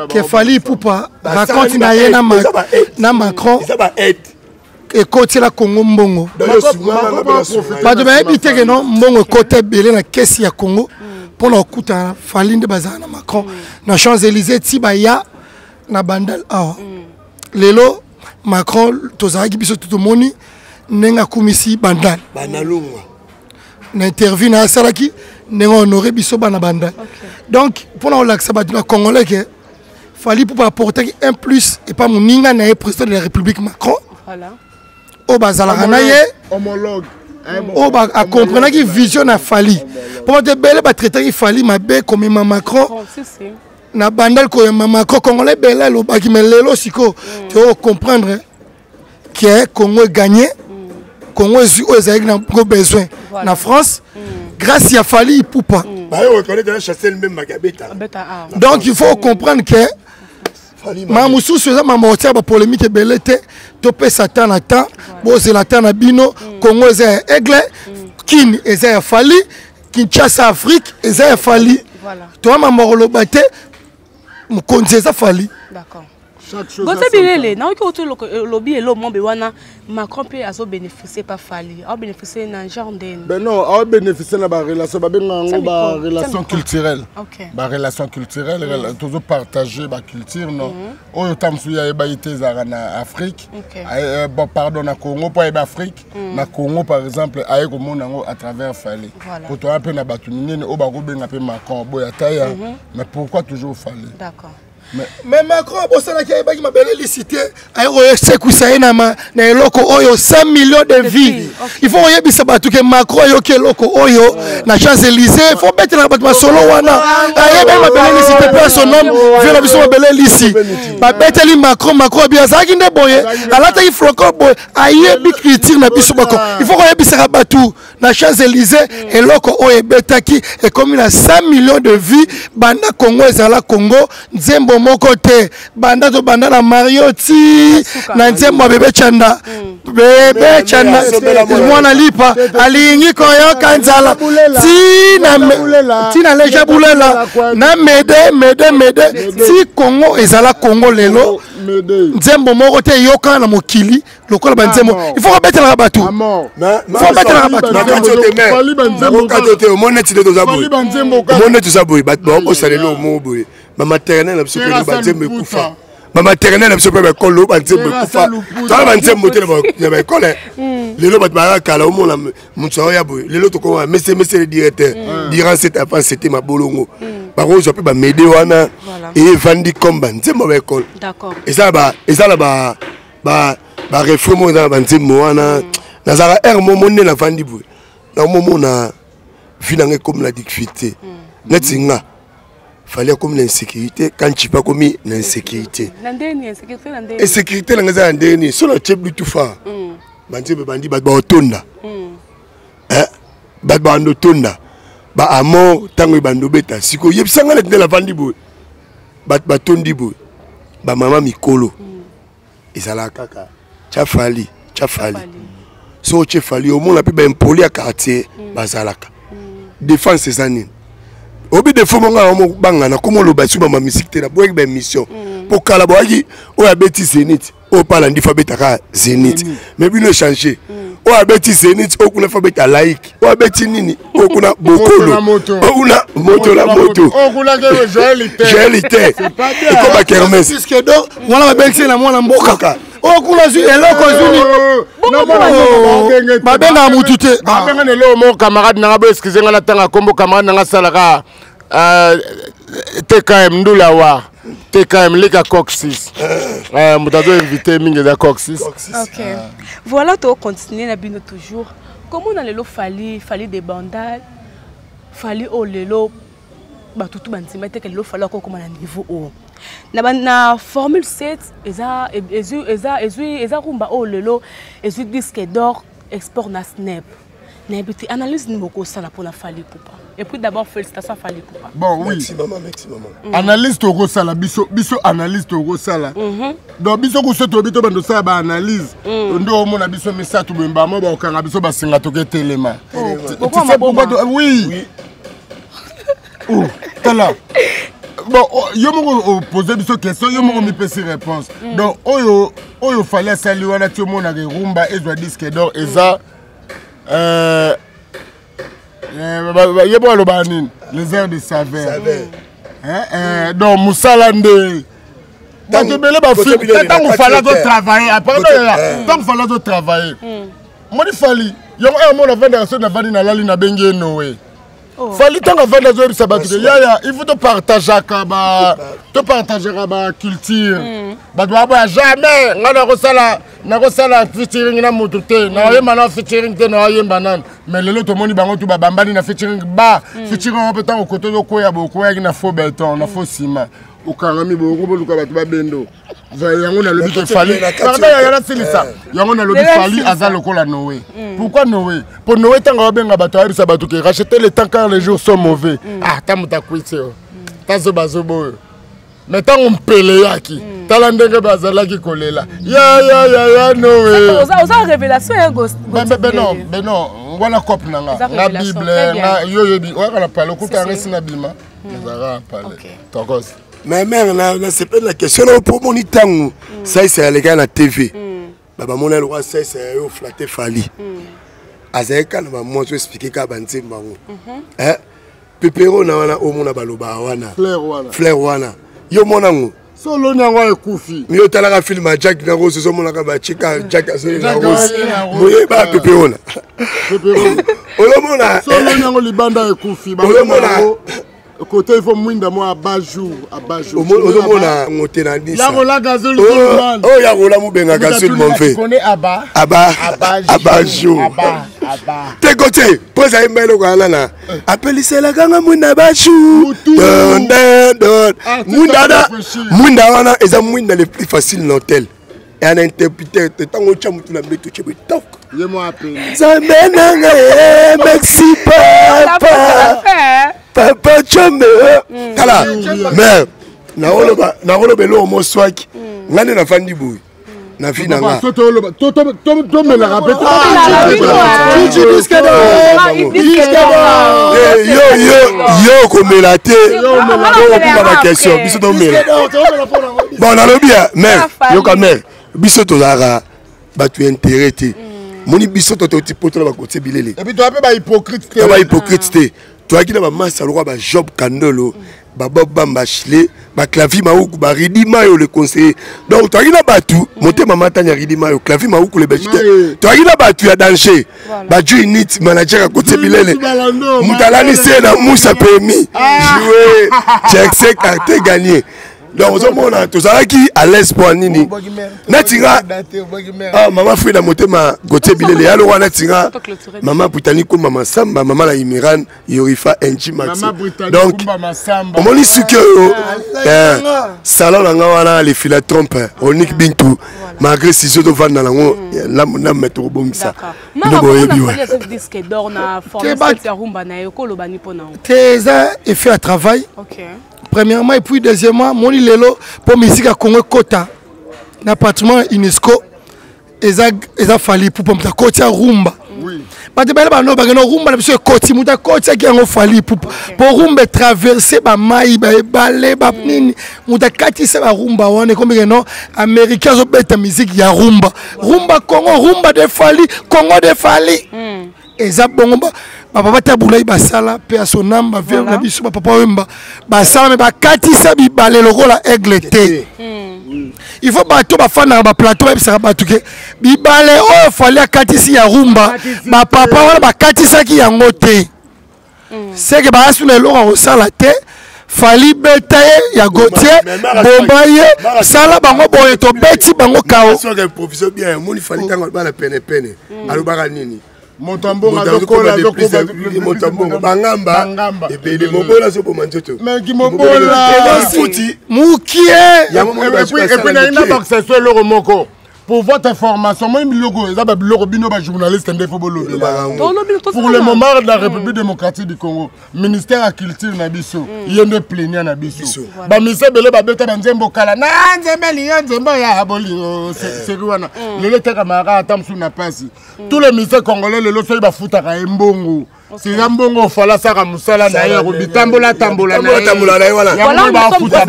ke Fally Ipupa, raconte na ye na Macron ekotiela Congo mbongo. Bato bayebi te ke no mbongo ekota ebele na kesi ya Congo mpona kokutana Fally nde bazala na Macron na Champs Élysées ti baya na Bandal awa. Lelo Macron, tozalaki biso tu, tomoni ndenge akumisi Bandal na interview na asalaki, ndenge honore biso bana Bandal. Donc mpona kolakisa bato na congolais ke Fally mpo baapportaki un plus epa moninga na ye, président de la République Macron, oyo bazalaka na ye, oyo acomprenaki vision na Fally, mpo bato ebele batraitaki Fally mabe komema Macron na Bandal, koyamba Macron. Congolais ebele alobaki, mais lelo sikoyo toyo comprendre ke Congo egagné, Congo ezwi oyo ezalaki na gros besoin na France grâce ya Fally Ipupa. Donc il faut comprendre que ma mosusu eza mama otia bapolémique ebele te, topesa temps na temps, bozela temps na bino. Congo eza ya Aigle, Kini eza ya Fally, Kinshasa Afrique eza ya Fally. Toya mama koloba te, mokonzi eza Fally. Gote bilele naoki oti olobi elo mombe wana, Macron mpe azobénéficie pa Fally, aobénéficie na genre ndeni? Ben non, aobénéficie na barelation, babenga yango barelation culturelle. Barelation culturelle, tozopartage baculture no oyo ta mosusu ayebaki te ezalaka na Afrique, bon, pardon, na Congo, mpo ayeba Afrique na Congo par exemple, aye komona yango à travers Fally, po toya mpe na bato minene oyo bakobenga mpe Macron boye ata ya. Mais pourquoi toujours Fally? D'accord. Mais Macron abosanaki, ayebaki mabele lisi te, aye kosekwisa ye na eloko oyo 100 millions de vie. Il faut oyebisa bato ke Macron ayoki eloko oyo na Champs Élysées, faut betelaka bato masolo wana. Ayebaki mabele lisi te, mpe son homme vie na biso mabele lisi babeteli Macron. Macron abi azalaki nde boye, alataki flocon boye, ayebi culture na biso bako. Il faut koyebisaka bato na Champs-Élysées eloko oyo ebetaki ekomi na 100 millions de vues banda Congo ezala Congo, nzembo. Nzembo moko te banda tobanda na Mario ti na nzembo ya Bebe Chanda. Bebe Chanda mwana lipa alingi koyoka nzala ti na ti na Leja Bulela na Mede Mede Mede ti Congo ezala Congo lelo nzembo moko te eyokana na mokili lokola banzembo il faut kobetelaka bato faut kobetelaka bato nakati te omoni neti nde toza boye omoni neti toza boye bato bakokosa lelo omo boye bamaternel na biso mpe banzembo ekufa bamaternel na biso mpe baekole oyo banzembo ekufa toala banzembo te na baekole lelo bato bayaka kala omona moto aoya boye lelo tokoma mese mese le directeur durant cette enfance c'était mabolongo bakozwa mpe bamede wana evandi comme banzembo ya baekole eza na ba ba ba refrain moko eza na banzembo wana nazalaka heure momo nde navandi boye naomomona vie na ngai ekomi na difficulté neti nga Fally akomi na insécurité kanchi mpe akomi na insécurité. Insécurité na ngai eza na ndenge nini? So natie bluetooth banzembo ebandi bato baotonda, bato babanda otonda baamor ntango ebanda obeta. Sikoyo yebisa ngai neti nde navandi boye, bato batondi boye, bamama mikolo ezalaka kaka tya Fally, tya Fally. So otye Fally, omona mpe baimpoli ya quartier bazalaka. Défense eza nini? Obi defo monga yango mobanga nakoma oloba esu bama misiki te, naboyaki baémission mpo kala boyaki oyo abeti Zénith, oyo mpe alandi fo abetaka Zénith. Mais bino échange, oyo abeti Zénith, oyo kuna fo abeta laïque, oyo abeti nini, oyo kuna bokolo, oyo kuna moto na moto Joel te ekoma kermesse. Puisque donc wana babengisi na mwana mboka oyo kuna zwi eloko zwi babengaka mutu te. Babenga na eloko moko. Camarade nanga, bo excuse nga, natanga kombo camarade nanga asalaka TKM Ndula wa TKM leka coxis, moto azo invité mingi eza coxis. Ok, voilà, tocontinue na bino toujours. Komona lelo Fally, Fally de Bandal, Fally oyo lelo bato tu bandima teke lelo Fally akokoma na niveau oyo na Formule 7 eza eza ezwi eza rumba oyo lelo ezwi disque d'or export na SNEP. Nayebi te analyse nini bokosala mpona Fally Ipupa. Et puis d'abord, félicitations à Fally Ipupa. Bon, oui. Merci maman, merci maman. Analyse tokosala biso analyse tokosala, donc biso kuso toyebi to bando osala baanalyse nde omona biso misato boye mbamo bakokanga biso basinga toketelema. Oui, oh, tala, bon, yo moko opose biso question, yo moko mipesi réponse. Donc oyo Fally asali wana ti omonaka erumba ezwa disque d'or eza ye bo alobaka nini, les airs de saveur. Donc mosala nde bato ebele bafilme ntango Fally azotravaille, ntango Fally azotravaille, moni Fally yango oyo mona avandaka soki navandi nalali nabengi ye Noé. Fally ntango avandi azoyebisa bato ke yaya, il faut topartageaka ba topartageaka baculture. Bato baboya jamais, ngai nakosala featuring na motu te, naoyemba na featuring te, naoyemba nano. Mais lelo tomoni bango tu babambani na featuring, ba featuring yango mpe ntango kote ozokwea boye, okweyaki na faux béton, na faux ciment, okangami boye, okoboluka bato babendo yango. Nalobi ke Fally, pardon yaya, nasilisa yango. Nalobi Fally aza lokola Noé. Pourquoi Noé? Mpo Noé ntango abenga bato, ayebisa bato ke racheter le temps car les jours sont mauvais. Ah, ta moto akwiti oyo tazobazoba oyo, mais ntango mpele eyaki, tala ndenge bazalaki kolela ya ya ya ya Noé. Oza révélation ya Beno beno wana cope na nga na Bible nga yo oyebi oyaka na pale okuta yanga esi na bima nazalaka na pale tokos. Mais mère, nasepeli na question na po omoni ntango Saisa alekaki na TV, babamona lokwa Saisa yo flatte Fally, azalaki kaka na bamwa explike kaka banzembo yango pepero na wana omona balobaka wana fleur wana yo mona yango. So oloni yango ekufi. Mi otalaka film ya Jack na Rose, ozomonaka bachika Jack azolela Rose, moyeba pepe wana olomona. So oloni yango libanda ekufi. Olomona. Côté il faut mwinda mo abat-jour abat-jour. Ozomona yango te na nisa. Yakola gazol. Oyo yakola mobengaka gazol monfe. Aba aba abat-jour te kote mpo ezali mba eloko wana na apeliselaka nga mwinda abat-jour don mwinda mwinda wana eza mwinda le plus facile na hotel eya na interpreter te. Ntango otya motu na mbeto, otye boye tok, Nzambe nanga, merci papa, papa Chombe. Tala mare. Nakoloba eloko moswaki, ngai nde nafandi boye na vie na nga. Tomelaka mpe. Yo okomela te, okobuka baquestion. Biso tomela. Bon, nalobi ya mare, yoka mare, biso tozalaka bato ya intérêt te. Moni biso tototi poto na bakotie bilele. Et puis toza mpe bahypocrite te. Bahypocrite te. Toyaki na bamasa lokola bajob Kandolo, babob Bamba, Chile, baclavi Mauku, baridi Mayo le conseiller. Donc toyaki na bato motema matani ya Ridi Mayo, Clavi Mauku le Belgique. Toyaki na bato ya danger, baju init manager akotie bilele, moto alali se na musa pemi jouer jackse carte gagné. Donc ozomona tozalaki à l'aise. Mpo nini? Neti nga, mama Frida motema Gautier Bilele ya lokwa, neti nga mama Britani Kumba Masamba, mama na Imiran Yorifa Ng Maxi. Donc omoni suki oyo, salon na nga wana, le philanthrope Ronik Bintu, malgré ciseau tovanda nango name, tokobongisa bino boyebi. Te, eza effet ya travail premièrement, et puis deuxièmement, moni lelo mpo misika ya Congo ekota na patrimoine UNESCO, eza Fally Ipupa moto akoti ya rumba. Bato ebele bano bakende rumba na biso ekoti, moto akotiaki yango Fally Ipupa, mpo rumba etraverse bamai, baebale, banini. Moto akatisa barumba wana, ekomi ke non, américain azobeta musique ya rumba, rumba Congo, rumba de Fally, Congo de Fally. Eza bongo. Bapapa Tabulai basala mpe ya sonam, bavere na biso, bapapa Wemba basala, me bakatisa bibale lokola aigle te. Il faut bato bafandaka baplateau bayebisaka bato ke bibale oyo Fally akatisi ya rumba, bapapa wana bakatisaki yango te. Seke bayasi na eloko ya kosala te. Fally, beta ye ya Gautier, bomba ye, sala bango boye, tobeti bango kao. Omoni Fally, ntango bana penepene, alobaka nini? Moto ya mbongo azokola. Moto ya mbongo bangamba ebele, mobola azoboma nzoto. Mobola. Futi. Mukie. Et puis nayi na bakisa so eloko moko pour votre information. Moi, biloko eza babiloko bino bajournaliste nde fo bolobela. Pour le moment, la République démocratique du Congo, ministère ya culture na biso, ye nde plaignant na biso. Bamise ebele babeta banzembo kala na nzembe liyo, nzembo ya bolingo seri wana lelo etekamaka ata mosusu na pasi. Tous les musiciens congolais lelo, soki bafutaka ye mbongo, sika mbongo ofala asaka mosala na ye, kobitambola tambola. Na ye wana. Yango bafuta.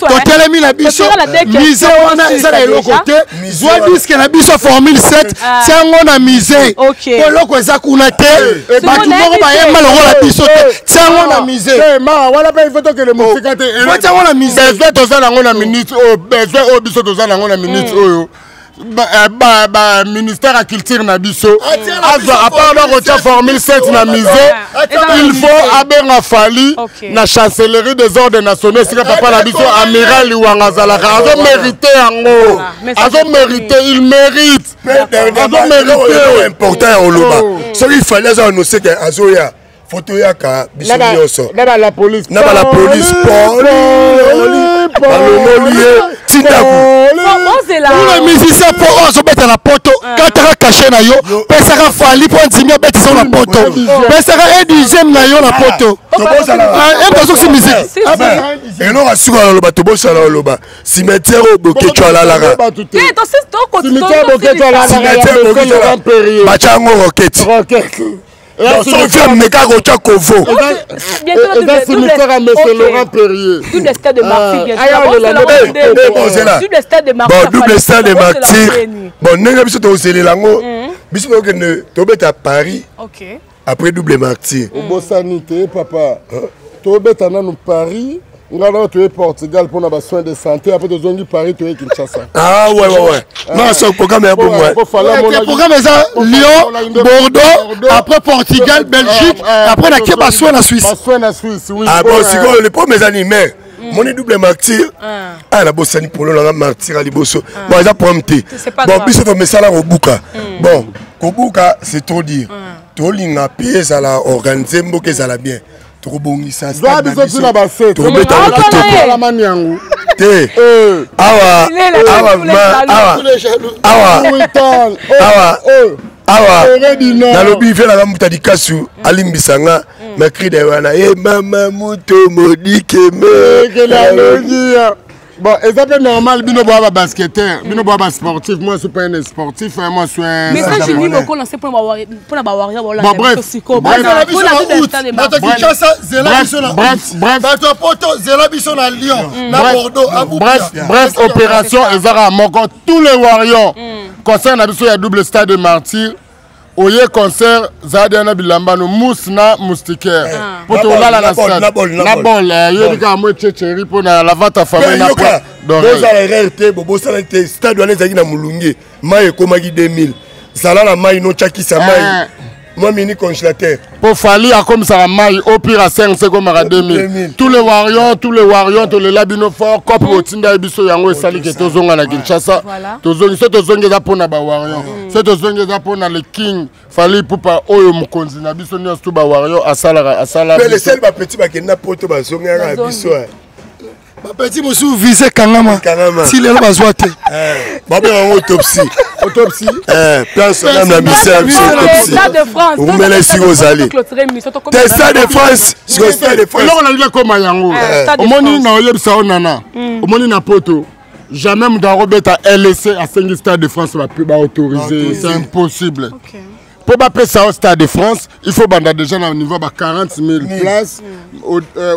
Totelemi na biso, musée wana eza na eloko te. Zwa disque na biso formule 7, tiango na musée, po eloko eza kuna te. Bato moko bayemba lokola biso te. Tiango na musée. Mara wana mpe ifo tokende mosika te. Tiango na musée. Besoin toza nango na minute oyo, besoin oyo biso toza nango na minute oyo, ministère ya culture na biso azwa, à part na kotia formule 7 na musée, il faut abenga Fally na chancellerie des ordres nationaux, esika papa na biso amiral Liwanga azalaka. Azomérite yango, azomérite, il mérite, azomérite. Important ya koloba, soki Fally aza annonce ke azoya, fo toyaka biso nyonso. Na bala police. Na bala police, balongoli ye ti ndako. Ule musicien mpo oyo azobeta na poto, kataka cachet na yo, pesaka Fally mpo andimi abetisa na poto, pesaka un dixième na yo na poto, azokisi musique. Eloko asuka naloba, tobosana oloba cimetière oyo Bokeco alalaka, cimetière Bokeco batya yango roquette. Soki ameka kotya kovo. Eza cimetière ya monsieur Laurent Perrier. Double stade de martyr. Bon, double stade de martyr. Bon, ndenge biso tokozelela yango, biso tokokende tobeta Paris après double martyr. Obosani te papa, tobeta nanu Paris, ngai nao toye Portugal mpona basoin de santé, après tozongi Paris, toye Kinshasa. Ah ouais ouais ouais, non, so programme ya bongo. Programme eza Lyon, Bordeaux, après Portugal, Belgique, après nake basoin na Suisse. Basoin na Suisse, oui. Ah bon, sikoyo le problème eza nini? Mais moni double martyr, ah, nabosani polo nanga martyr ya liboso. Bon, eza problème te. Bon, biso tomesala kobuka. Bon, kobuka, c'est trop dire. Tolinga mpe ezala organise, mboka ezala bien, tokobongisa. Zwa biso tina base. Tokobeta yango kitoko yango. Te, awa awa awa awa awa awa nalobi, velaka muta likasu, alimbisa nga. Mais cri de wana e mama moto modikeme. Bon, eza mpe normal, bino boya babasketteur, bino boya basportif. Moi suis pas un sportif, hein, moi suis un message nini okolancer mpona bawarrior? Bon, bref. Zela biso na août. Bato ya Kinshasa, zela biso na Bref, bref. Bato ya Poto, zela biso na Lyon, na Bordeaux, Abuja. Bref, bref, opération ezaka moko. Tous les warriors, concert na biso ya double stade de martyr oye, concert zala na bilamba no mousse na moustiquaire mpo tolala na stade na bol. Yebi kaka mo echecheri mpo na lavata famille na yoka, bozala erreur te, bobosana te. Stade wana ezalaki na molunge, mai ekomaki 2000. Zala na mai, notyakisa mai, mwa mini congélateur. Mpo Fally akomisaka mai au pire a 5 sekomaka 2000. Tous les warriors, tous les warriors, tolela bino fort. Cope otinda ye biso, yango esali ke tozonga na Kinshasa. Tozongi so, tozongi eza mpona bawarrior so, tozongi eza mpona le king Fally Ipupa, oyo mokonzi na biso nyonso tu bawarrior asalaka asala. Mpe lesele bapeti bakenda Poto, bazongaka na biso. Bapeti mosusu visa ekangama. Ekangama. Si lelo bazwa te. Babenga yango autopsie. Autopsie. Place même na misère biso, autopsie. Stade de France. Okumela esika ozali te, Stade de France siko, Stade de France. Eloko nalingi ekóma yango, omoni na oyebisa yo nana, omoni na Poto, jamais moto akobeta lec asengi Stade de France baautorise, c'est impossible. Mpo bapesa yo Stade de France, il faut banda déjà na niveau ba 40 000 places.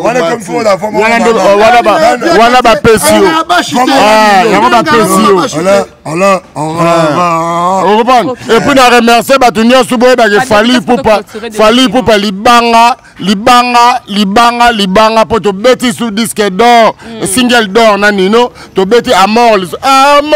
Wana bapesi yo yango, bapesi yo, okomprendre. Et puis na remercie bato nyonso boyebaka Fally Ipupa, Fally Ipupa libanga, libanga, libanga, libanga, mpo tobeti su disque d'or, single d'or na nino tobeti amor, amor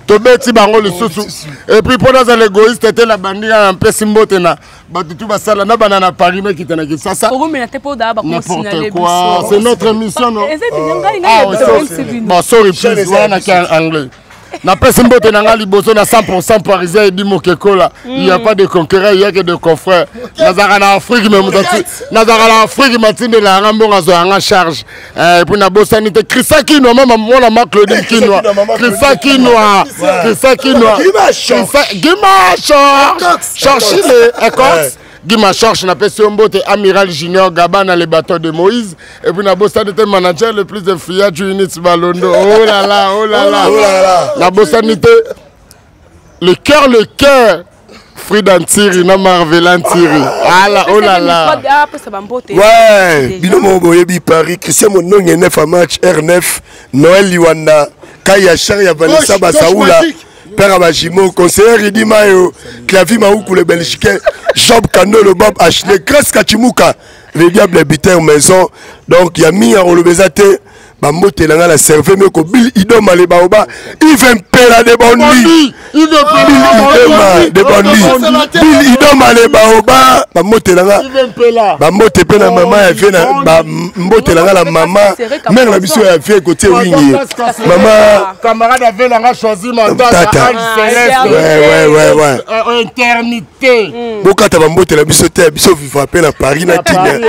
tobeti bango lisusu. Et puis mpo nazala égoïste te, na bandi kaka mpesi mbote na bato tu basala na bana na Paris, mekita na Kinshasa. N'importe quoi, c'est notre émission, non? Ah, bon, sorry please, wana naki anglais. Napesi mbote na nga liboso na 100 parisien Edi Mokekola. Il y a pas de concurrent, il y a que de confrères. Nazalaka na Afrique, mais moto nazalaka na Afrique matindela yanga mbongo, azwa yanga charge. Et puis nabosani te Christian Kinwa, mama mwana ma Claudine Kinwa, Christian Kinwa, Christian Kinwa, Gima Chorchile Ecox, Gima Chorche, napesi yo mbote. Amiral Junior Gabana, le bateau de Moïse. Et puis nabosani te manager le plus influent du Unit Balondo. Oh là là, oh là là, nabosani te le cœur, le cœur Frida Ntiri na Marvela Ntiri. Ala, oh là là. Ouais, bino moko boyebi Paris, Christian Mononge 9 à match R9, Noël Liwanda, Kaya Char ya Vanessa Basaoula, Père Abajimo, conseiller Ridi Mayo, Clavi Maoukou le Belgicain, Job Kandolo, Bob Ashley, Grace Kachimuka, le diable habitait maison. Donc, il y a mis un rolobeza te, bambote na nga na serve meko Bill Idoma le baoba, Yves Mpela de Bondi, Bill Idoma de Bondi, Bill Idoma le baoba, bambote na nga, bambote mpe na mama ya vie, na bambote na nga na mama mare na biso ya vie kotie wingi mama. Camarade ave nanga choisi matata. Ouais, ouais, ouais. Éternité. Bokata bambote na biso te, biso vivre mpe na Paris na Kine.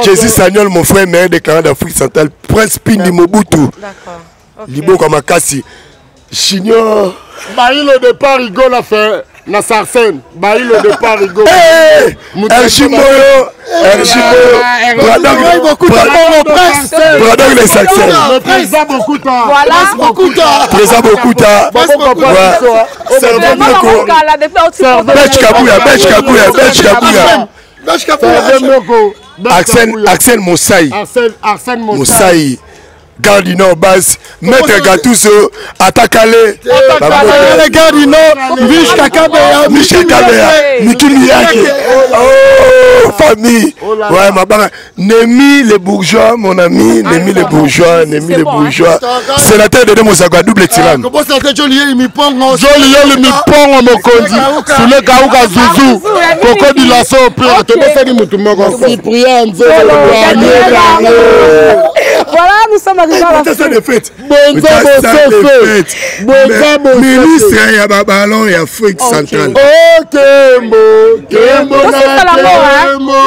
Jésus Sagnol, mon frère meilleur déclarant d'Afrique centrale, Prince Pindi Mobutu, liboka makasi Junior. Bailo de Paris na fait na Sarsen, bailo de Paris. Erchi Moyo, Erchi Moyo, Bradok les succès. Président Bokuta. Voilà. Président Bokuta. Bech Kabuya, Bech Kabuya, Bech Kabuya. Axel, Axel Mosai. Arsène Mosai. Gare du Nord base, Maître Gattuso, Atakale. Les gars du Nord, Mishka Kabeya. Michel Kabeya, Miki Miyake. Oh, famille. Ouais, ma barre. Némi les bourgeois, mon ami. Némi les bourgeois, Némi les bourgeois. Sénateur de Mosaka, double tirane. Joli Mipongo. Joli Yoli Mipongo mokonzi. Sule Kauka Zuzu. Koko di laso pire. Tobosani mutu moko. Cyprien Nzolo. Voilà, nous sommes arrivés à la fin. De fête. Bonza Bosefe. Bonza Bosefe. Ministre ya baballon ya Afrique centrale. Oh Kembo, Kembo na Kembo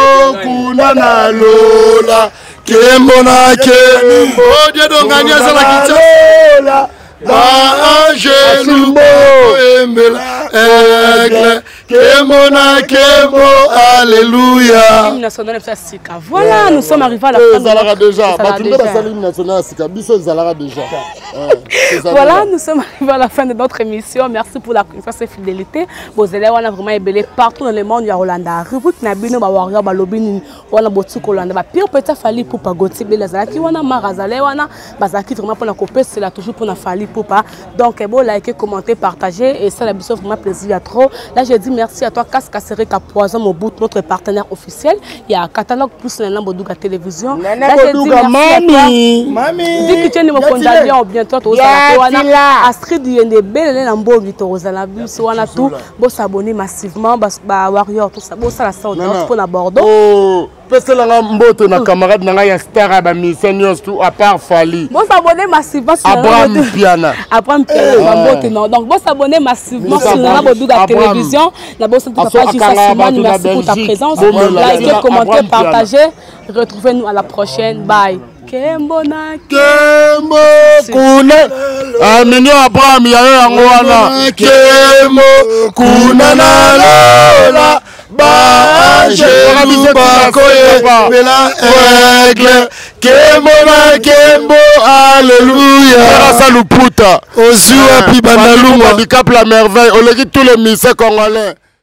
kuna na lola. Kembo na Kembo. Oh Dieu dongani azala Kinshasa. Baangelu boyembela. Aigle kembo na kembo, alléluia. Hymne national ya sika. Voilà, nous sommes arrivés à la fin. Ezalaka déjà, bato nde basali hymne national ya sika, biso ezalaka déjà. Voilà, nous sommes arrivés à la fin de notre émission. Merci pour la confiance et fidélité. Bozele wana vraiment ebele partout dans le monde ya Rolanda. Rubrique na bino ba warrior ba lobi nini wana boti kolanda ba pire petit Fally Ipupa Gauthier Bela azalaki wana Mara azalaki wana bazalaki vraiment mpona kopesela toujours mpona Fally Ipupa. Donc bo liker, commenter, partager et ça la biso vraiment plaisir ya trop. Là je dis merci à toi Kaska Sereka Poison Mobutu, notre partenaire officiel. Il y a Catalogue Plus Nana Boduga Télévision. Nana Boduga mami. Mami. Diki Tcheni Mokonda bien bientôt tozala wana Astrid Yende belele na mbongi tozala biso wana tout bo s'abonner massivement ba, ba warrior tout ça bo sala ça pour na Bordeaux. Oh, peselanga mbote na camarade na ngai ya star ya bamusicien nyonso tout à part Fally. Bo s'abonner massivement sur Abraham Piana. Abraham Piana ba mbote non. Donc bo s'abonner massivement sur Nana Boduga Télévision. Na bo santé papa Gisa Simone, merci pour ta présence. Likez, commentez, partagez. Retrouvez-nous à la prochaine. Bye. Kembo na kembo kuna minio Abraham yayo yango wana kembo kuna na lola baangelu bakoyembela aigle kembo na kembo, alleluya. Asa luputa ozwi wapi bandalungwa bicap la merveille oleki tous les musiciens congolais.